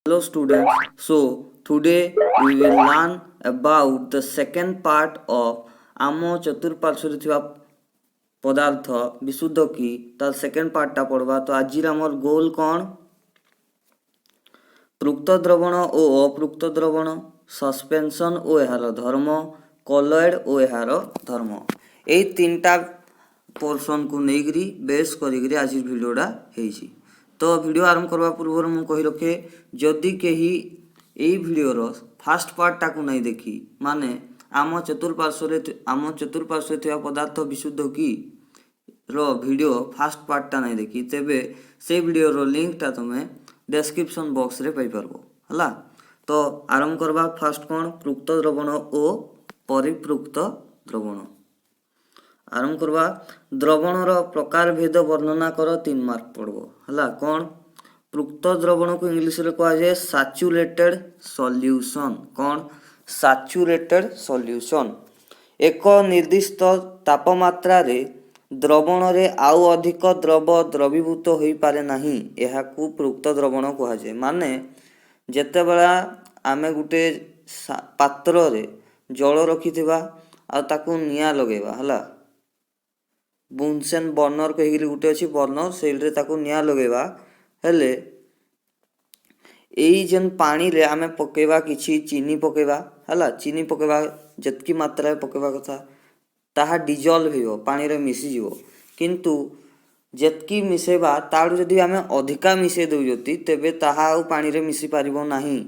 Hello students, so today we will learn about the second part of ଆମ ଚତୁଃପାର୍ଶ୍ୱରେ ଥିବା ପଦାର୍ଥ ବିଶୁଦ୍ଧ କି, ତାର ସେକେଣ୍ଡ ପାର୍ଟଟା ପଢ଼ବା। ତ ଆଜିର ଆମର ଗୋଲ କ'ଣ? ପୃକ୍ତ ଦ୍ରବଣ ଓ ଅପୃକ୍ତ ଦ୍ରବଣ, ସସ୍ପେନ୍ସନ୍ ଓ ଏହାର ଧର୍ମ, କଲଏଡ୍ ଓ ଏହାର ଧର୍ମ। ଏଇ ତିନିଟା ପୋର୍ସନକୁ ନେଇକରି, ବେସ୍ କରିକିରି ଆଜି ଭିଡ଼ିଓଟା ହେଇଛି। ତ ଭିଡ଼ିଓ ଆରମ୍ଭ କରିବା ପୂର୍ବରୁ ମୁଁ କହି ରଖେ, ଯଦି କେହି ଏଇ ଭିଡ଼ିଓର ଫାଷ୍ଟ ପାର୍ଟଟାକୁ ନାଇଁ ଦେଖି, ମାନେ ଆମ ଚତୁଃପାର୍ଶ୍ୱରେ ଥିବା ପଦାର୍ଥ ବିଶୁଦ୍ଧ କି ର ଭିଡ଼ିଓ ଫାଷ୍ଟ ପାର୍ଟଟା ନାଇଁ ଦେଖି, ତେବେ ସେଇ ଭିଡ଼ିଓର ଲିଙ୍କଟା ତୁମେ ଡେସ୍କ୍ରିପସନ୍ ବକ୍ସରେ ପାଇପାରିବ। ହେଲା, ତ ଆରମ୍ଭ କରିବା। ଫାଷ୍ଟ କ'ଣ? ପୃକ୍ତ ଦ୍ରବଣ ଓ ପରିପୃକ୍ତ ଦ୍ରବଣ। ଆରମ୍ଭ କରିବା। ଦ୍ରବଣର ପ୍ରକାର ଭେଦ ବର୍ଣ୍ଣନା କର, 3 ମାର୍କ ପଡ଼ିବ। ହେଲା, କ'ଣ? ପୃକ୍ତ ଦ୍ରବଣକୁ ଇଂଲିଶରେ କୁହାଯାଏ ସାଚୁରେଟେଡ୍ ସଲ୍ୟୁସନ୍। କ'ଣ? Saturated solution. ଏକ ନିର୍ଦ୍ଦିଷ୍ଟ ତାପମାତ୍ରାରେ ଦ୍ରବଣରେ ଆଉ ଅଧିକ ଦ୍ରବ ଦ୍ରବୀଭୂତ ହୋଇପାରେ ନାହିଁ, ଏହାକୁ ପୃକ୍ତ ଦ୍ରବଣ କୁହାଯାଏ। ମାନେ ଯେତେବେଳେ ଆମେ ଗୋଟେ ପାତ୍ରରେ ଜଳ ରଖିଥିବା ଆଉ ତାକୁ ନିଆଁ ଲଗେଇବା, ହେଲା, ବୁନସେନ୍ ବର୍ଣ୍ଣର କହିକିରି ଗୋଟେ ଅଛି ବର୍ଣ୍ଣର, ସେଇଥିରେ ତାକୁ ନିଆଁ ଲଗେଇବା ହେଲେ ଏଇ ଯେନ୍ ପାଣିରେ ଆମେ ପକେଇବା, କିଛି ଚିନି ପକେଇବା, ହେଲା, ଚିନି ପକେଇବା, ଯେତିକି ମାତ୍ରାରେ ପକେଇବା କଥା, ତାହା ଡିଜଲ୍ଭ ହେଇଯିବ, ପାଣିରେ ମିଶିଯିବ। କିନ୍ତୁ ଯେତିକି ମିଶେଇବା, ତାଠୁ ଯଦି ଆମେ ଅଧିକା ମିଶେଇ ଦେଉଛନ୍ତି, ତେବେ ତାହା ଆଉ ପାଣିରେ ମିଶି ପାରିବ ନାହିଁ।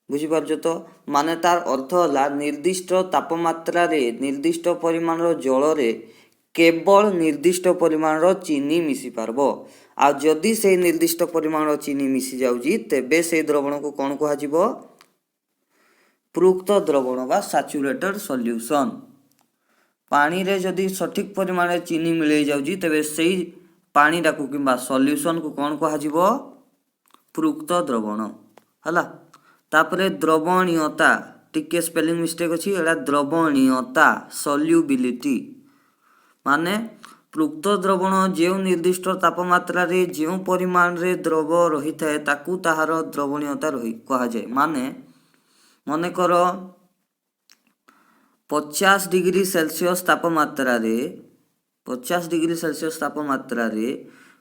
ବୁଝିପାରୁଛ ତ? ମାନେ ତାର ଅର୍ଥ ହେଲା, ନିର୍ଦ୍ଦିଷ୍ଟ ତାପମାତ୍ରାରେ ନିର୍ଦ୍ଦିଷ୍ଟ ପରିମାଣର ଜଳରେ କେବଳ ନିର୍ଦ୍ଦିଷ୍ଟ ପରିମାଣର ଚିନି ମିଶି ପାରିବ। ଆଉ ଯଦି ସେଇ ନିର୍ଦ୍ଦିଷ୍ଟ ପରିମାଣର ଚିନି ମିଶି ଯାଉଛି, ତେବେ ସେଇ ଦ୍ରବଣକୁ କ'ଣ କୁହାଯିବ? ପୃକ୍ତ ଦ୍ରବଣ ବା ସାଚୁରେଟେଡ୍ ସଲ୍ୟୁସନ୍। ପାଣିରେ ଯଦି ସଠିକ୍ ପରିମାଣରେ ଚିନି ମିଳେଇ ଯାଉଛି, ତେବେ ସେଇ ପାଣିଟାକୁ କିମ୍ବା ସଲ୍ୟୁସନ୍କୁ କ'ଣ କୁହାଯିବ? ପୃକ୍ତ ଦ୍ରବଣ। ହେଲା, ତାପରେ ଦ୍ରବଣୀୟତା। ଟିକେ ସ୍ପେଲିଂ ମିଷ୍ଟେକ୍ ଅଛି, ଏଇଟା ଦ୍ରବଣୀୟତା, ସଲ୍ୟୁବିଲିଟି। ମାନେ ପୃକ୍ତ ଦ୍ରବଣ ଯେଉଁ ନିର୍ଦ୍ଦିଷ୍ଟ ତାପମାତ୍ରାରେ ଯେଉଁ ପରିମାଣରେ ଦ୍ରବ ରହିଥାଏ, ତାକୁ ତାହାର ଦ୍ରବଣୀୟତା ରହି କୁହାଯାଏ। ମାନେ ମନେକର 50 ଡିଗ୍ରୀ ସେଲସିୟସ୍ ତାପମାତ୍ରାରେ, 50 ଡିଗ୍ରୀ ସେଲସିୟସ୍ ତାପମାତ୍ରାରେ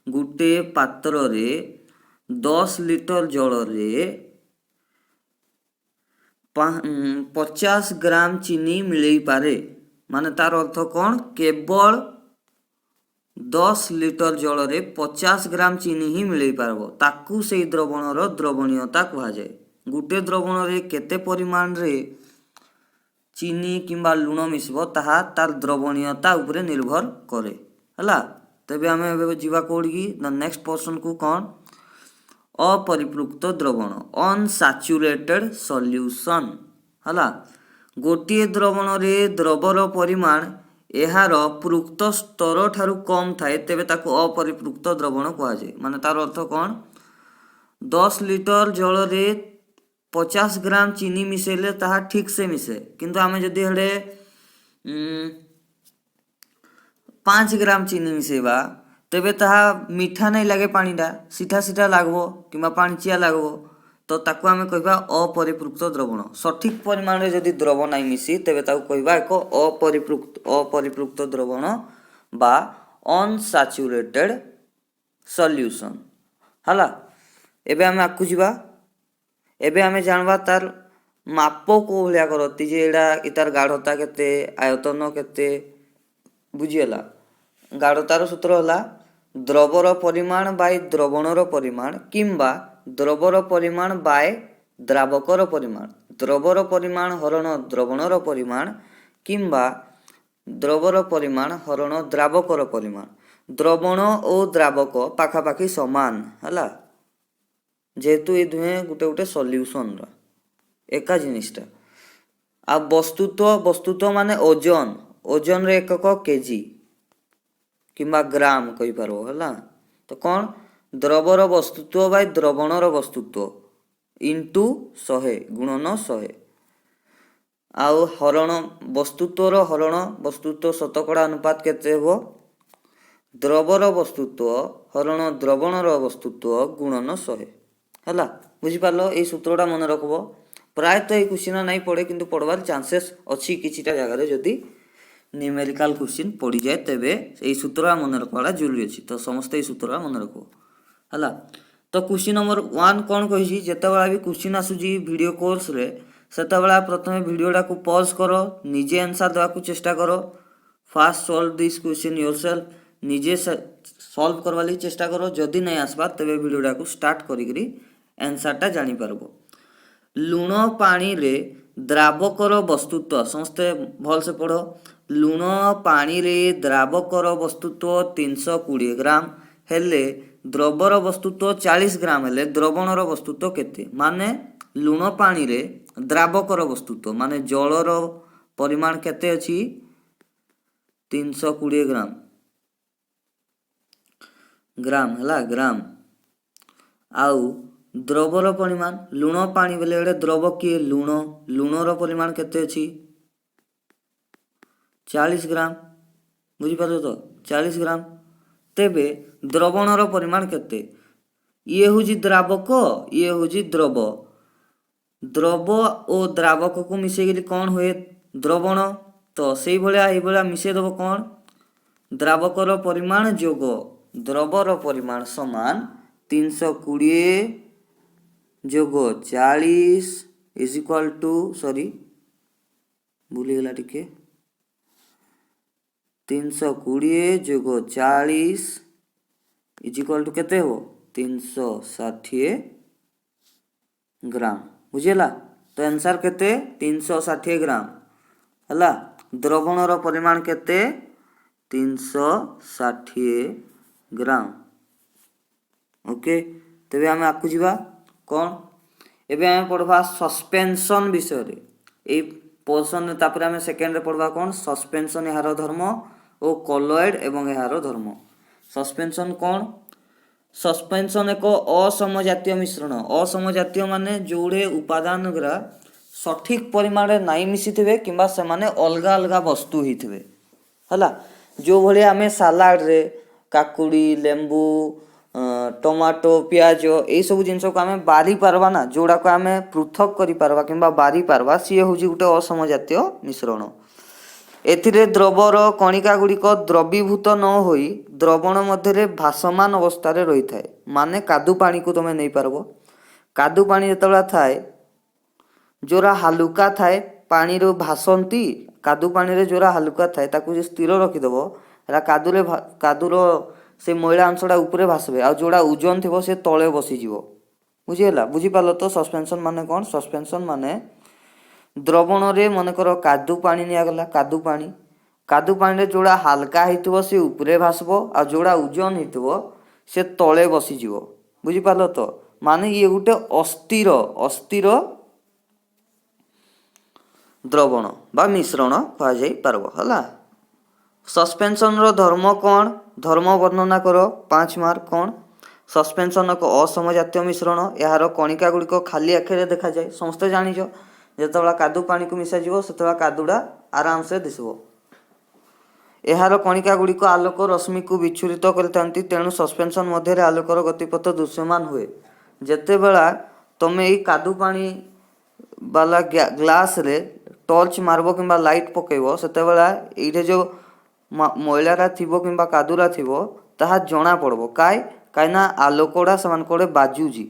ଗୋଟେ ପାତ୍ରରେ 10 ଲିଟର ଜଳରେ 50 ଗ୍ରାମ ଚିନି ମିଳେଇ ପାରେ। ମାନେ ତାର ଅର୍ଥ କ'ଣ? କେବଳ 10 ଲିଟର ଜଳରେ 50 ଗ୍ରାମ ଚିନି ହିଁ ମିଳେଇ ପାରିବ। ତାକୁ ସେଇ ଦ୍ରବଣର ଦ୍ରବଣୀୟତା କୁହାଯାଏ। ଗୋଟେ ଦ୍ରବଣରେ କେତେ ପରିମାଣରେ ଚିନି କିମ୍ବା ଲୁଣ ମିଶିବ, ତାହା ତାର ଦ୍ରବଣୀୟତା ଉପରେ ନିର୍ଭର କରେ। ହେଲା, ତେବେ ଆମେ ଏବେ ଯିବା କୋଉଠିକି ନା ନେକ୍ସଟ ପୋର୍ସନକୁ। କ'ଣ? ଅପରିପୃକ୍ତ ଦ୍ରବଣ, ଅନସାଚୁରେଟେଡ୍ ସଲ୍ୟୁସନ୍। ହେଲା, ଗୋଟିଏ ଦ୍ରବଣରେ ଦ୍ରବର ପରିମାଣ ଏହାର ପୃକ୍ତ ସ୍ତର ଠାରୁ କମ୍ ଥାଏ, ତେବେ ତାକୁ ଅପରିପୃକ୍ତ ଦ୍ରବଣ କୁହାଯାଏ। ମାନେ ତାର ଅର୍ଥ କ'ଣ? 10 ଲିଟର ଜଳରେ 50 ଗ୍ରାମ ଚିନି ମିଶେଇଲେ ତାହା ଠିକ୍ ସେ ମିଶେ। କିନ୍ତୁ ଆମେ ଯଦି ହେଲେ 5 ଗ୍ରାମ ଚିନି ମିଶେଇବା, ତେବେ ତାହା ମିଠା ନାଇଁ ଲାଗେ, ପାଣିଟା ସିଠା ସିଠା ଲାଗିବ କିମ୍ବା ପାଣିଚିଆ ଲାଗିବ। ତ ତାକୁ ଆମେ କହିବା ଅପରିପୃକ୍ତ ଦ୍ରବଣ। ସଠିକ୍ ପରିମାଣରେ ଯଦି ଦ୍ରବ ନାଇଁ ମିଶି, ତେବେ ତାକୁ କହିବା ଏକ ଅପରିପୃକ୍ତ ଦ୍ରବଣ ବା ଅନସାଚୁରେଟେଡ୍ ସଲ୍ୟୁସନ୍। ହେଲା, ଏବେ ଆମେ ଆଗକୁ ଯିବା। ଏବେ ଆମେ ଜାଣିବା ତାର ମାପ କୋଉ ଭଳିଆ କରନ୍ତି ଯେ ଏଇଟା ତାର ଗାଢ଼ତା କେତେ, ଆୟତନ କେତେ। ବୁଝିହେଲା? ଗାଢ଼ତାର ସୂତ୍ର ହେଲା ଦ୍ରବର ପରିମାଣ ବାଇ ଦ୍ରବଣର ପରିମାଣ କିମ୍ବା ଦ୍ରବର ପରିମାଣ ବାଇ ଦ୍ରାବକର ପରିମାଣ। ଦ୍ରବର ପରିମାଣ ହରଣ ଦ୍ରବଣର ପରିମାଣ କିମ୍ବା ଦ୍ରବର ପରିମାଣ ହରଣ ଦ୍ରାବକର ପରିମାଣ। ଦ୍ରବଣ ଓ ଦ୍ରାବକ ପାଖାପାଖି ସମାନ ହେଲା, ଯେହେତୁ ଏ ଦୁହେଁ ଗୋଟେ ଗୋଟେ ସଲ୍ୟୁସନର ଏକା ଜିନିଷଟା। ଆଉ ବସ୍ତୁତ୍ୱ, ବସ୍ତୁତ୍ୱ ମାନେ ଓଜନ। ଓଜନର ଏକକ କେଜି କିମ୍ବା ଗ୍ରାମ କହିପାରିବ। ହେଲା, ତ କ'ଣ? ଦ୍ରବର ବସ୍ତୁତ୍ୱ ବାଇ ଦ୍ରବଣର ବସ୍ତୁତ୍ୱ ଇଣ୍ଟୁ 100, ଗୁଣନ 100। ଆଉ ହରଣ, ବସ୍ତୁତ୍ୱର ହରଣ ବସ୍ତୁତ୍ୱ ଶତକଡ଼ା ଅନୁପାତ କେତେ ହେବ? ଦ୍ରବର ବସ୍ତୁତ୍ୱ ହରଣ ଦ୍ରବଣର ବସ୍ତୁତ୍ୱ ଗୁଣନ 100। ହେଲା। ବୁଝିପାରିଲ? ଏଇ ସୂତ୍ରଟା ମନେ ରଖବ। ପ୍ରାୟତଃ ଏଇ କ୍ୱେଶ୍ଚିନ୍ ନାଇଁ ପଡ଼େ, କିନ୍ତୁ ପଡ଼ବାର ଚାନ୍ସେସ୍ ଅଛି। କିଛିଟା ଜାଗାରେ ଯଦି ନ୍ୟୁମେରିକାଲ କ୍ୱେଶ୍ଚିନ୍ ପଡ଼ିଯାଏ, ତେବେ ଏଇ ସୂତ୍ରଟା ମନେ ରଖିବାଟା ଜରୁରୀ ଅଛି। ତ ସମସ୍ତେ ଏଇ ସୂତ୍ରଟା ମନେ ରଖିବ, ହେଲା? ତ କ୍ୱେଶ୍ଚିନ୍ ନମ୍ବର 1 କ'ଣ କହିଛି? ଯେତେବେଳେ ବି କ୍ୱେଶ୍ଚିନ୍ ଆସୁଛି ଭିଡ଼ିଓ କୋର୍ସରେ, ସେତେବେଳେ ପ୍ରଥମେ ଭିଡ଼ିଓଟାକୁ ପଜ୍ କର, ନିଜେ ଆନ୍ସର୍ ଦେବାକୁ ଚେଷ୍ଟା କର। First solve this question yourself. ନିଜେ ସଲ୍ଭ କରବା ଲାଗି ଚେଷ୍ଟା କର। ଯଦି ନାଇଁ ଆସବା, ତେବେ ଭିଡ଼ିଓଟାକୁ ଷ୍ଟାର୍ଟ କରିକିରି ଆନ୍ସର୍ଟା ଜାଣିପାରିବ। ଲୁଣ ପାଣିରେ ଦ୍ରାବକର ବସ୍ତୁତ୍ୱ, ସମସ୍ତେ ଭଲସେ ପଢ଼। ଲୁଣ ପାଣିରେ ଦ୍ରାବକର ବସ୍ତୁତ୍ୱ 320 ଗ୍ରାମ ହେଲେ, ଦ୍ରବର ବସ୍ତୁତ୍ୱ 40 ଗ୍ରାମ ହେଲେ ଦ୍ରବଣର ବସ୍ତୁତ୍ୱ କେତେ? ମାନେ ଲୁଣ ପାଣିରେ ଦ୍ରାବକର ବସ୍ତୁତ୍ୱ, ମାନେ ଜଳର ପରିମାଣ କେତେ ଅଛି? 320 ଗ୍ରାମ। ଗ୍ରାମ ହେଲା, ଗ୍ରାମ। ଆଉ ଦ୍ରବର ପରିମାଣ, ଲୁଣ ପାଣି ବେଲେ ଏଇଟା ଦ୍ରବ କିଏ? ଲୁଣ। ଲୁଣର ପରିମାଣ କେତେ ଅଛି? 40 ଗ୍ରାମ। ବୁଝିପାରୁଛ ତ? 40 ଗ୍ରାମ। ତେବେ ଦ୍ରବଣର ପରିମାଣ କେତେ? ଇଏ ହେଉଛି ଦ୍ରାବକ, ଇଏ ହେଉଛି ଦ୍ରବ। ଦ୍ରବ ଓ ଦ୍ରାବକକୁ ମିଶେଇକିରି କ'ଣ ହୁଏ? ଦ୍ରବଣ। ତ ସେଇଭଳିଆ ଏଇଭଳିଆ ମିଶେଇ ଦେବ। କ'ଣ? ଦ୍ରାବକର ପରିମାଣ ଯୋଗ ଦ୍ରବର ପରିମାଣ ସମାନ 320 ଯୋଗ 40 is equal to, ସରି, ଭୁଲିଗଲା ଟିକେ, 320 ଯୋଗ 40 is equal to କେତେ ହେବ? 360 ଗ୍ରାମ। ବୁଝିହେଲା ତ? ଆନ୍ସର୍ କେତେ? 360 ଗ୍ରାମ ହେଲା। ଦ୍ରବଣର ପରିମାଣ କେତେ? 360 ଗ୍ରାମ। ଓକେ, ତେବେ ଆମେ ଆଗକୁ ଯିବା। କ'ଣ? ଏବେ ଆମେ ପଢ଼ବା ସସ୍ପେନ୍ସନ୍ ବିଷୟରେ ଏଇ ପୋର୍ସନ୍। ତାପରେ ଆମେ ସେକେଣ୍ଡରେ ପଢ଼ବା କ'ଣ? ସସ୍ପେନ୍ସନ୍, ଏହାର ଧର୍ମ ଓ କଲଏଡ୍ ଏବଂ ଏହାର ଧର୍ମ। ସସ୍ପେନ୍ସନ୍ କ'ଣ? ସସ୍ପେନ୍ସନ୍ ଏକ ଅସମଜାତୀୟ ମିଶ୍ରଣ। ଅସମଜାତୀୟ ମାନେ ଯୋଉଟେ ଉପାଦାନ ଗୁଡ଼ା ସଠିକ୍ ପରିମାଣରେ ନାଇଁ ମିଶିଥିବେ କିମ୍ବା ସେମାନେ ଅଲଗା ଅଲଗା ବସ୍ତୁ ହେଇଥିବେ, ହେଲା? ଯେଉଁଭଳି ଆମେ ସାଲାଡ଼ରେ କାକୁଡ଼ି, ଲେମ୍ବୁ, ଟମାଟୋ, ପିଆଜ, ଏଇସବୁ ଜିନିଷକୁ ଆମେ ବାରି ପାରବା ନା, ଯେଉଁଟାକୁ ଆମେ ପୃଥକ କରିପାରବା କିମ୍ବା ବାରି ପାରବା, ସିଏ ହେଉଛି ଗୋଟେ ଅସମଜାତୀୟ ମିଶ୍ରଣ। ଏଥିରେ ଦ୍ରବର କଣିକା ଗୁଡ଼ିକ ଦ୍ରବୀଭୂତ ନ ହୋଇ ଦ୍ରବଣ ମଧ୍ୟରେ ଭାସମାନ ଅବସ୍ଥାରେ ରହିଥାଏ। ମାନେ କାଦୁ ପାଣିକୁ ତମେ ନେଇପାରିବ। କାଦୁ ପାଣି ଯେତେବେଳେ ଥାଏ, ଯୋଉରା ହାଲୁକା ଥାଏ, ପାଣିରୁ ଭାସନ୍ତି। କାଦୁ ପାଣିରେ ଯୋଉରା ହାଲୁକା ଥାଏ, ତାକୁ ଯଦି ସ୍ଥିର ରଖିଦେବ, ହେଟା କାଦୁରେ କାଦୁର ସେ ମଇଳା ଅଂଶଟା ଉପରେ ଭାସିବେ, ଆଉ ଯୋଉଟା ଓଜନ ଥିବ ସେ ତଳେ ବସିଯିବ। ବୁଝିହେଲା? ବୁଝିପାରିଲ ତ ସସ୍ପେନ୍ସନ୍ ମାନେ କ'ଣ? ସସ୍ପେନ୍ସନ୍ ମାନେ ଦ୍ରବଣରେ ମନେକର କାଦୁ ପାଣି ନିଆଗଲା। କାଦୁ ପାଣି, କାଦୁ ପାଣିରେ ଯୋଉଟା ହାଲକା ହେଇଥିବ ସେ ଉପରେ ଭାସିବ, ଆଉ ଯୋଉଟା ଓଜନ ହେଇଥିବ ସେ ତଳେ ବସିଯିବ। ବୁଝିପାରିଲ ତ? ମାନେ ଇଏ ଗୋଟେ ଅସ୍ଥିର ଦ୍ରବଣ ବା ମିଶ୍ରଣ କୁହାଯାଇ ପାରିବ, ହେଲା? ସସ୍ପେନ୍ସନ୍ର ଧର୍ମ କ'ଣ? ଧର୍ମ ବର୍ଣ୍ଣନା କର, 5 ମାର୍କ। କ'ଣ? ସସ୍ପେନ୍ସନ୍ ଏକ ଅସମଜାତୀୟ ମିଶ୍ରଣ। ଏହାର କଣିକା ଗୁଡ଼ିକ ଖାଲି ଆଖିରେ ଦେଖାଯାଏ। ସମସ୍ତେ ଜାଣିଛ, ଯେତେବେଳେ କାଦୁ ପାଣିକୁ ମିଶାଯିବ, ସେତେବେଳେ କାଦୁଟା ଆରାମସେ ଦିଶିବ। ଏହାର କଣିକା ଗୁଡ଼ିକ ଆଲୋକ ରଶ୍ମିକୁ ବିଚ୍ଛୁରିତ କରିଥାନ୍ତି, ତେଣୁ ସସ୍ପେନ୍ସନ୍ ମଧ୍ୟରେ ଆଲୋକର ଗତିପଥ ଦୃଶ୍ୟମାନ ହୁଏ। ଯେତେବେଳେ ତମେ ଏଇ କାଦୁ ପାଣି ବାଲା ଗ୍ଲାସରେ ଟର୍ଚ୍ଚ ମାରବ କିମ୍ବା ଲାଇଟ୍ ପକେଇବ, ସେତେବେଳେ ଏଇଠି ଯେଉଁ ମଇଳାଟା ଥିବ କିମ୍ବା କାଦୁରା ଥିବ, ତାହା ଜଣା ପଡ଼ିବ। କାଇଁ? କାହିଁକିନା ଆଲୋକଟା ସେମାନଙ୍କ ଆଡ଼େ ବାଜୁଛି,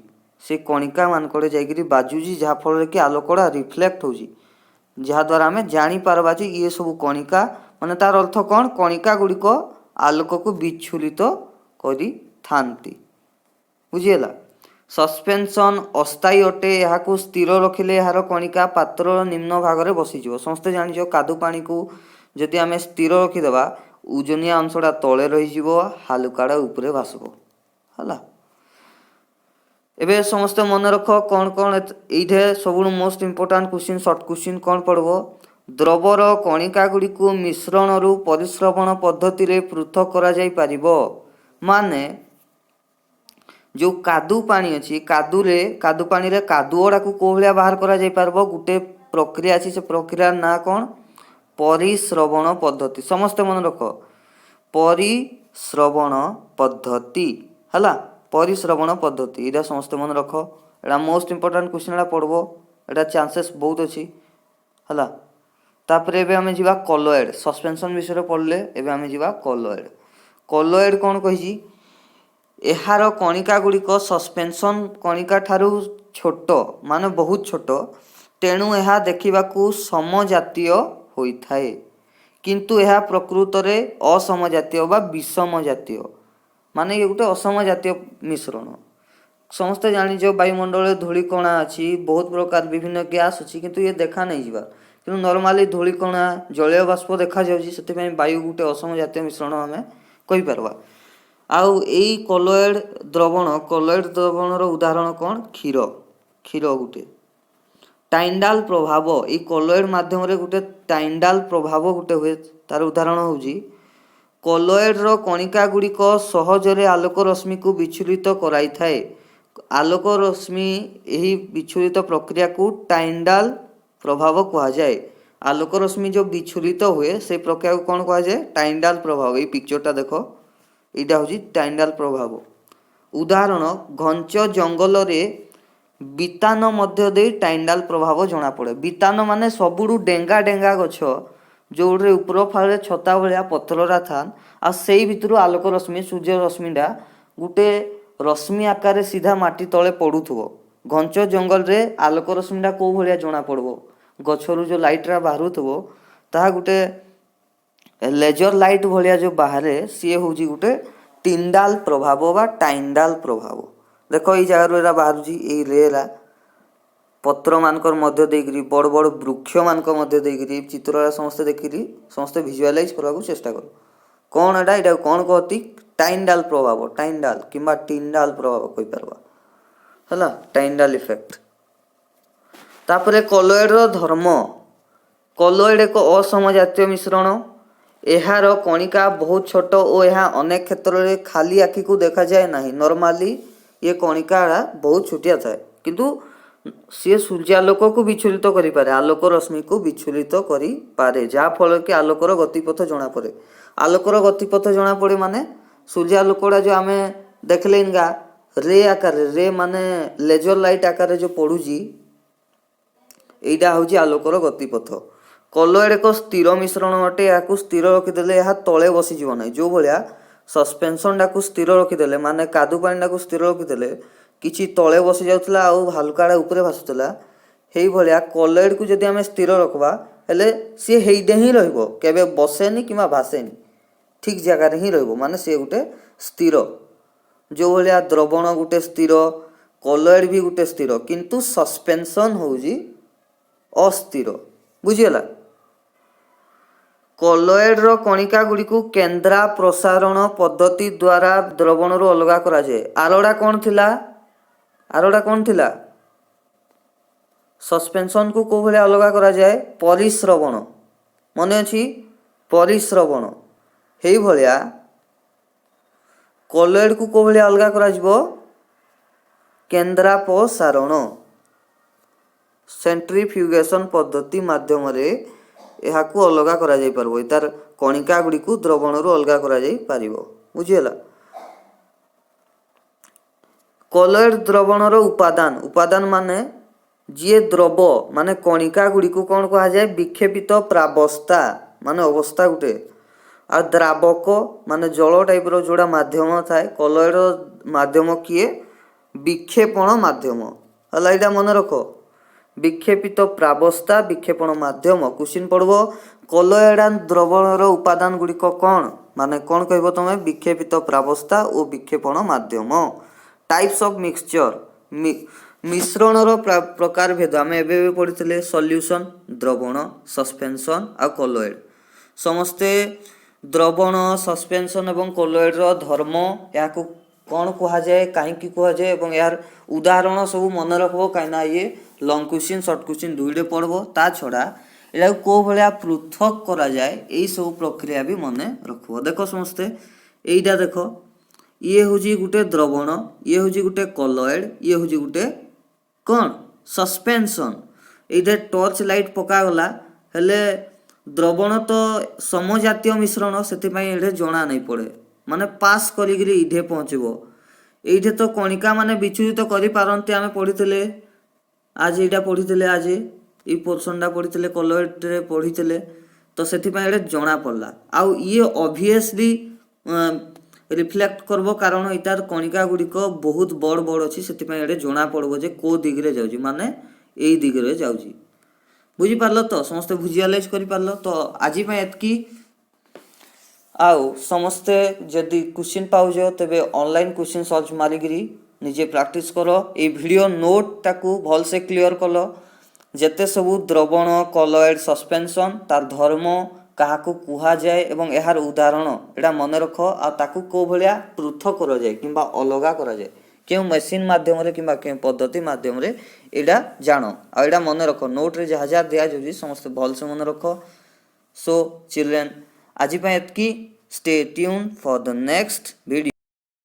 ସେ କଣିକା ମାନଙ୍କ ଆଡ଼େ ଯାଇକିରି ବାଜୁଛି, ଯାହାଫଳରେ କି ଆଲୋକଟା ରିଫ୍ଲେକ୍ଟ ହେଉଛି, ଯାହାଦ୍ୱାରା ଆମେ ଜାଣିପାରବା ଯେ ଇଏ ସବୁ କଣିକା। ମାନେ ତାର ଅର୍ଥ କ'ଣ? କଣିକା ଗୁଡ଼ିକ ଆଲୋକକୁ ବିଚ୍ଛୁରିତ କରିଥାନ୍ତି। ବୁଝିହେଲା? ସସ୍ପେନ୍ସନ୍ ଅସ୍ଥାୟୀ ଅଟେ। ଏହାକୁ ସ୍ଥିର ରଖିଲେ ଏହାର କଣିକା ପାତ୍ରର ନିମ୍ନ ଭାଗରେ ବସିଯିବ। ସମସ୍ତେ ଜାଣିଛ, କାଦୁ ପାଣିକୁ ଯଦି ଆମେ ସ୍ଥିର ରଖିଦେବା, ଓଜନିଆ ଅଂଶଟା ତଳେ ରହିଯିବ, ହାଲୁକାଟା ଉପରେ ଭାସିବ, ହେଲା? ଏବେ ସମସ୍ତେ ମନେ ରଖ କ'ଣ କ'ଣ ଏଇଠି ସବୁଠୁ most important question, short question କ'ଣ ପଡ଼ିବ? ଦ୍ରବର କଣିକା ଗୁଡ଼ିକୁ ମିଶ୍ରଣରୁ ପରିସ୍ରବଣ ପଦ୍ଧତିରେ ପୃଥକ କରାଯାଇପାରିବ। ମାନେ ଯେଉଁ କାଦୁ ପାଣି ଅଛି, କାଦୁରେ, କାଦୁ ପାଣିରେ କାଦୁଅଟାକୁ କେଉଁ ଭଳିଆ ବାହାର କରାଯାଇପାରିବ? ଗୋଟେ ପ୍ରକ୍ରିୟା ଅଛି। ସେ ପ୍ରକ୍ରିୟାର ନାଁ କ'ଣ? ପରିସ୍ରବଣ ପଦ୍ଧତି। ସମସ୍ତେ ମନେ ରଖ, ପରିସ୍ରବଣ ପଦ୍ଧତି ହେଲା, ପରିସ୍ରବଣ ପଦ୍ଧତି। ଏଇଟା ସମସ୍ତେ ମନେ ରଖ। ଏଇଟା ମୋଷ୍ଟ ଇମ୍ପୋର୍ଟାଣ୍ଟ କ୍ୱେଶ୍ଚିନ୍, ଏଇଟା ପଡ଼ିବ, ଏଇଟା ଚାନ୍ସେସ୍ ବହୁତ ଅଛି। ହେଲା, ତାପରେ ଏବେ ଆମେ ଯିବା କଲୋଏଡ଼। ସସ୍ପେନ୍ସନ୍ ବିଷୟରେ ପଢ଼ିଲେ, ଏବେ ଆମେ ଯିବା କଲୋଏଡ଼। କଲୋଏଡ଼ କ'ଣ କହିଛି? ଏହାର କଣିକା ଗୁଡ଼ିକ ସସ୍ପେନ୍ସନ୍ କଣିକା ଠାରୁ ଛୋଟ, ମାନେ ବହୁତ ଛୋଟ। ତେଣୁ ଏହା ଦେଖିବାକୁ ସମଜାତୀୟ ହୋଇଥାଏ, କିନ୍ତୁ ଏହା ପ୍ରକୃତରେ ଅସମଜାତୀୟ ବା ବିଷମ ଜାତୀୟ, ମାନେ ଇଏ ଗୋଟେ ଅସମ ଜାତୀୟ ମିଶ୍ରଣ। ସମସ୍ତେ ଜାଣିଛ, ବାୟୁମଣ୍ଡଳରେ ଧୂଳିକଣା ଅଛି, ବହୁତ ପ୍ରକାର ବିଭିନ୍ନ ଗ୍ୟାସ୍ ଅଛି, କିନ୍ତୁ ଇଏ ଦେଖା ନେଇଯିବା। କିନ୍ତୁ ନର୍ମାଲି ଧୂଳିକଣା, ଜଳୀୟ ବାଷ୍ପ ଦେଖାଯାଉଛି। ସେଥିପାଇଁ ବାୟୁ ଗୋଟେ ଅସମ ଜାତୀୟ ମିଶ୍ରଣ ଆମେ କହିପାରିବା। ଆଉ ଏଇ କଲୋଏଡ଼ ଦ୍ରବଣ, କଲୋଏଡ଼ ଦ୍ରବଣର ଉଦାହରଣ କ'ଣ? କ୍ଷୀର। କ୍ଷୀର ଗୋଟେ। ଟାଇଣ୍ଡାଲ ପ୍ରଭାବ, ଏଇ କଲୋଏଡ଼ ମାଧ୍ୟମରେ ଗୋଟେ ଟାଇଣ୍ଡାଲ ପ୍ରଭାବ ଗୋଟେ ହୁଏ। ତାର ଉଦାହରଣ ହେଉଛି, କଲୋଏଡ଼ର କଣିକା ଗୁଡ଼ିକ ସହଜରେ ଆଲୋକ ରଶ୍ମିକୁ ବିଚ୍ଛୁରିତ କରାଇଥାଏ। ଆଲୋକ ରଶ୍ମି ଏହି ବିଚ୍ଛୁରିତ ପ୍ରକ୍ରିୟାକୁ ଟାଇଣ୍ଡାଲ ପ୍ରଭାବ କୁହାଯାଏ। ଆଲୋକ ରଶ୍ମି ଯେଉଁ ବିଚ୍ଛୁରିତ ହୁଏ, ସେଇ ପ୍ରକ୍ରିୟାକୁ କ'ଣ କୁହାଯାଏ? ଟାଇଣ୍ଡାଲ ପ୍ରଭାବ। ଏଇ ପିକ୍ଚରଟା ଦେଖ, ଏଇଟା ହେଉଛି ଟାଇଣ୍ଡାଲ ପ୍ରଭାବ। ଉଦାହରଣ, ଘଞ୍ଚ ଜଙ୍ଗଲରେ ବିତାନ ମଧ୍ୟ ଦେଇ ଟାଇଣ୍ଡାଲ ପ୍ରଭାବ ଜଣାପଡ଼େ। ବିତାନ ମାନେ ସବୁଠୁ ଡେଙ୍ଗା ଡେଙ୍ଗା ଗଛ, ଯେଉଁଥିରେ ଉପର ଫାଳରେ ଛତା ଭଳିଆ ପତ୍ରରା ଥାନ୍, ଆଉ ସେଇ ଭିତରୁ ଆଲୋକ ରଶ୍ମି, ସୂର୍ଯ୍ୟ ରଶ୍ମିଟା ଗୋଟେ ରଶ୍ମି ଆକାରରେ ସିଧା ମାଟି ତଳେ ପଡ଼ୁଥିବ। ଘଞ୍ଚ ଜଙ୍ଗଲରେ ଆଲୋକ ରଶ୍ମିଟା କେଉଁ ଭଳିଆ ଜଣାପଡ଼ିବ? ଗଛରୁ ଯେଉଁ ଲାଇଟ୍ଟା ବାହାରୁଥିବ, ତାହା ଗୋଟେ ଲେଜର ଲାଇଟ୍ ଭଳିଆ ଯେଉଁ ବାହାରେ, ସିଏ ହେଉଛି ଗୋଟେ ଟିଣ୍ଡାଲ ପ୍ରଭାବ ବା ଟାଇଣ୍ଡାଲ ପ୍ରଭାବ। ଦେଖ, ଏଇ ଜାଗାରୁ ଏରା ବାହାରୁଛି, ଏଇ ରେରା ପତ୍ରମାନଙ୍କର ମଧ୍ୟ ଦେଇକିରି, ବଡ଼ ବଡ଼ ବୃକ୍ଷମାନଙ୍କ ମଧ୍ୟ ଦେଇକିରି। ଚିତ୍ରଟା ସମସ୍ତେ ଦେଖିକିରି ସମସ୍ତେ ଭିଜୁଆଲାଇଜ୍ କରିବାକୁ ଚେଷ୍ଟା କର। କ'ଣ ଏଇଟା? ଏଇଟାକୁ କ'ଣ କହନ୍ତି? ଟାଇଣ୍ଡାଲ ପ୍ରଭାବ। ଟାଇଣ୍ଡାଲ କିମ୍ବା ଟିଣ୍ଡାଲ ପ୍ରଭାବ କହିପାରିବା। ହେଲା, ଟାଇଣ୍ଡାଲ ଇଫେକ୍ଟ। ତାପରେ କଲୋଏଡ଼ର ଧର୍ମ। କଲୋଏଡ଼ ଏକ ଅସମଜାତୀୟ ମିଶ୍ରଣ। ଏହାର କଣିକା ବହୁତ ଛୋଟ ଓ ଏହା ଅନେକ କ୍ଷେତ୍ରରେ ଖାଲି ଆଖିକୁ ଦେଖାଯାଏ ନାହିଁ। ନର୍ମାଲି ଇଏ କଣିକା ବହୁତ ଛୋଟିଆ ଥାଏ, କିନ୍ତୁ ସିଏ ସୂର୍ଯ୍ୟାଲୋକକୁ ବିଚ୍ଛୁରିତ କରିପାରେ, ଆଲୋକ ରଶ୍ମିକୁ ବିଚ୍ଛୁରିତ କରିପାରେ, ଯାହାଫଳରେ କି ଆଲୋକର ଗତିପଥ ଜଣାପଡ଼େ। ଆଲୋକର ଗତିପଥ ଜଣାପଡ଼େ ମାନେ ସୂର୍ଯ୍ୟାଲୋକଟା ଯେଉଁ ଆମେ ଦେଖିଲେ ଇଙ୍ଗା ରେ ଆକାରରେ, ରେ ମାନେ ଲେଜର ଲାଇଟ୍ ଆକାରରେ ଯେଉଁ ପଡ଼ୁଛି, ଏଇଟା ହେଉଛି ଆଲୋକର ଗତିପଥ। କଲୋଏଡ଼ ଏକ ସ୍ଥିର ମିଶ୍ରଣ ଅଟେ। ଏହାକୁ ସ୍ଥିର ରଖିଦେଲେ ଏହା ତଳେ ବସିଯିବ ନାହିଁ। ଯେଉଁ ଭଳିଆ ସସ୍ପେନ୍ସନଟାକୁ ସ୍ଥିର ରଖିଦେଲେ, ମାନେ କାଦୁ ପାଣିଟାକୁ ସ୍ଥିର ରଖିଦେଲେ କିଛି ତଳେ ବସି ଯାଉଥିଲା ଆଉ ହାଲୁକାଟା ଉପରେ ଭାସୁଥିଲା, ସେଇଭଳିଆ କଲୋଏଡ଼କୁ ଯଦି ଆମେ ସ୍ଥିର ରଖିବା ହେଲେ ସିଏ ହେଇଟେ ହିଁ ରହିବ, କେବେ ବସେନି କିମ୍ବା ଭାସେନି, ଠିକ୍ ଜାଗାରେ ହିଁ ରହିବ। ମାନେ ସିଏ ଗୋଟେ ସ୍ଥିର। ଯେଉଁଭଳିଆ ଦ୍ରବଣ ଗୋଟେ ସ୍ଥିର, କଲୋଏଡ଼ ବି ଗୋଟେ ସ୍ଥିର, କିନ୍ତୁ ସସ୍ପେନ୍ସନ୍ ହେଉଛି ଅସ୍ଥିର। ବୁଝିଗଲା? କଲୋଏଡ଼ର କଣିକା ଗୁଡ଼ିକୁ କେନ୍ଦ୍ରାପସାରଣ ପଦ୍ଧତି ଦ୍ୱାରା ଦ୍ରବଣରୁ ଅଲଗା କରାଯାଏ। ଆରଟା କ'ଣ ଥିଲା? ଆରଟା କ'ଣ ଥିଲା? ସସ୍ପେନ୍ସନକୁ କେଉଁ ଭଳିଆ ଅଲଗା କରାଯାଏ? ପରିସ୍ରବଣ। ମନେ ଅଛି? ପରିସ୍ରବଣ। ଏଇଭଳିଆ କଲୋଏଡ଼କୁ କେଉଁ ଭଳିଆ ଅଲଗା କରାଯିବ? କେନ୍ଦ୍ରାପସାରଣ, ସେଣ୍ଟ୍ରିଫ୍ୟୁଗେସନ୍ ପଦ୍ଧତି ମାଧ୍ୟମରେ ଏହାକୁ ଅଲଗା କରାଯାଇପାରିବ। ତାର କଣିକା ଗୁଡ଼ିକୁ ଦ୍ରବଣରୁ ଅଲଗା କରାଯାଇପାରିବ। ବୁଝିହେଲା? କଲୋଏଡ଼ ଦ୍ରବଣର ଉପାଦାନ। ଉପାଦାନ ମାନେ ଯିଏ ଦ୍ରବ, ମାନେ କଣିକା ଗୁଡ଼ିକୁ କ'ଣ କୁହାଯାଏ? ବିକ୍ଷେପିତ ପ୍ରାବସ୍ଥା, ମାନେ ଅବସ୍ଥା ଗୋଟେ। ଆଉ ଦ୍ରାବକ ମାନେ ଜଳ ଟାଇପର ଯୋଉଟା ମାଧ୍ୟମ ଥାଏ। କଲୋଏଡ଼ ମାଧ୍ୟମ କିଏ? ବିକ୍ଷେପଣ ମାଧ୍ୟମ। ହେଲା, ଏଇଟା ମନେ ରଖ, ବିକ୍ଷେପିତ ପ୍ରାବସ୍ଥା, ବିକ୍ଷେପଣ ମାଧ୍ୟମ। କ୍ୱେଶ୍ଚିନ୍ ପଡ଼ିବ, କଲୋଏଡାଲ ଦ୍ରବଣର ଉପାଦାନ ଗୁଡ଼ିକ କ'ଣ? ମାନେ କ'ଣ କହିବ ତମେ? ବିକ୍ଷେପିତ ପ୍ରାବସ୍ଥା ଓ ବିକ୍ଷେପଣ ମାଧ୍ୟମ। ଟାଇପ୍ସ ଅଫ୍ ମିକ୍ସଚର, ମିଶ୍ରଣର ପ୍ରକାର ଭେଦ। ଆମେ ଏବେ ଏବେ ପଢ଼ିଥିଲେ ସଲ୍ୟୁସନ୍, ଦ୍ରବଣ, ସସ୍ପେନ୍ସନ୍ ଆଉ କଲୋଏଡ଼। ସମସ୍ତେ ଦ୍ରବଣ, ସସ୍ପେନ୍ସନ୍ ଏବଂ କଲୋଏଡ଼ର ଧର୍ମ, ଏହାକୁ କ'ଣ କୁହାଯାଏ, କାହିଁକି କୁହାଯାଏ ଏବଂ ଏହାର ଉଦାହରଣ ସବୁ ମନେ ରଖିବ, କାହିଁକିନା ଇଏ ଲଙ୍ଗ କ୍ୱେଶ୍ଚିନ୍, ସର୍ଟ କ୍ୱେଶ୍ଚିନ୍ ଦୁଇରେ ପଡ଼ିବ। ତା ଛଡ଼ା ଏଟାକୁ କେଉଁ ଭଳିଆ ପୃଥକ କରାଯାଏ, ଏଇସବୁ ପ୍ରକ୍ରିୟା ବି ମନେ ରଖିବ। ଦେଖ ସମସ୍ତେ, ଏଇଟା ଦେଖ, ଇଏ ହେଉଛି ଗୋଟେ ଦ୍ରବଣ, ଇଏ ହେଉଛି ଗୋଟେ କଲୋଏଡ଼, ଇଏ ହେଉଛି ଗୋଟେ କ'ଣ? ସସ୍ପେନ୍ସନ୍। ଏଇଟା ଟର୍ଚ୍ଚ ଲାଇଟ୍ ପକାଗଲା, ହେଲେ ଦ୍ରବଣ ତ ସମଜାତୀୟ ମିଶ୍ରଣ, ସେଥିପାଇଁ ଏଇଠି ଜଣା ନାଇଁ ପଡ଼େ, ମାନେ ପାସ୍ କରିକିରି ଏଇଠି ପହଞ୍ଚିବ। ଏଇଠି ତ କଣିକା ମାନେ ବିଚ୍ୟୁତ କରିପାରନ୍ତି। ଆମେ ପଢ଼ିଥିଲେ ଆଜି, ଏଇଟା ପଢ଼ିଥିଲେ ଆଜି, ଏଇ ପୋର୍ସନଟା ପଢ଼ିଥିଲେ, କଲଏଡ଼ରେ ପଢ଼ିଥିଲେ। ତ ସେଥିପାଇଁ ଏଇଟା ଜଣା ପଡ଼ିଲା। ଆଉ ଇଏ ଅବଭିୟସଲି ରିଫ୍ଲେକ୍ଟ କରିବ, କାରଣ ଏଇଟାର କଣିକା ଗୁଡ଼ିକ ବହୁତ ବଡ଼ ବଡ଼ ଅଛି। ସେଥିପାଇଁ ଏଇଟା ଜଣା ପଡ଼ିବ ଯେ କେଉଁ ଦିଗରେ ଯାଉଛି, ମାନେ ଏଇ ଦିଗରେ ଯାଉଛି। ବୁଝିପାରିଲ ତ? ସମସ୍ତେ ଭିଜୁଆଲାଇଜ୍ କରିପାରିଲ ତ? ଆଜି ପାଇଁ ଏତିକି। ଆଉ ସମସ୍ତେ ଯଦି କ୍ୱେଶ୍ଚିନ୍ ପାଉଛ, ତେବେ ଅନଲାଇନ୍ କ୍ୱେଶ୍ଚିନ୍ ସର୍ଚ୍ଚ ମାରିକିରି ନିଜେ ପ୍ରାକ୍ଟିସ୍ କର। ଏଇ ଭିଡ଼ିଓ ନୋଟ୍ଟାକୁ ଭଲସେ କ୍ଲିଅର୍ କଲ। ଯେତେ ସବୁ ଦ୍ରବଣ, କଲଏଡ଼, ସସ୍ପେନ୍ସନ୍, ତାର ଧର୍ମ, କାହାକୁ କୁହାଯାଏ ଏବଂ ଏହାର ଉଦାହରଣ, ଏଇଟା ମନେ ରଖ। ଆଉ ତାକୁ କେଉଁ ଭଳିଆ ପୃଥକ କରାଯାଏ କିମ୍ବା ଅଲଗା କରାଯାଏ, କେଉଁ ମେସିନ୍ ମାଧ୍ୟମରେ କିମ୍ବା କେଉଁ ପଦ୍ଧତି ମାଧ୍ୟମରେ, ଏଇଟା ଜାଣ ଆଉ ଏଇଟା ମନେ ରଖ। ନୋଟ୍ରେ ଯାହା ଯାହା ଦିଆଯାଉଛି, ସମସ୍ତେ ଭଲସେ ମନେ ରଖ। ସୋ ଚିଲଡ୍ରେନ୍, ଆଜି ପାଇଁ ଏତିକି। Stay tuned for the next video.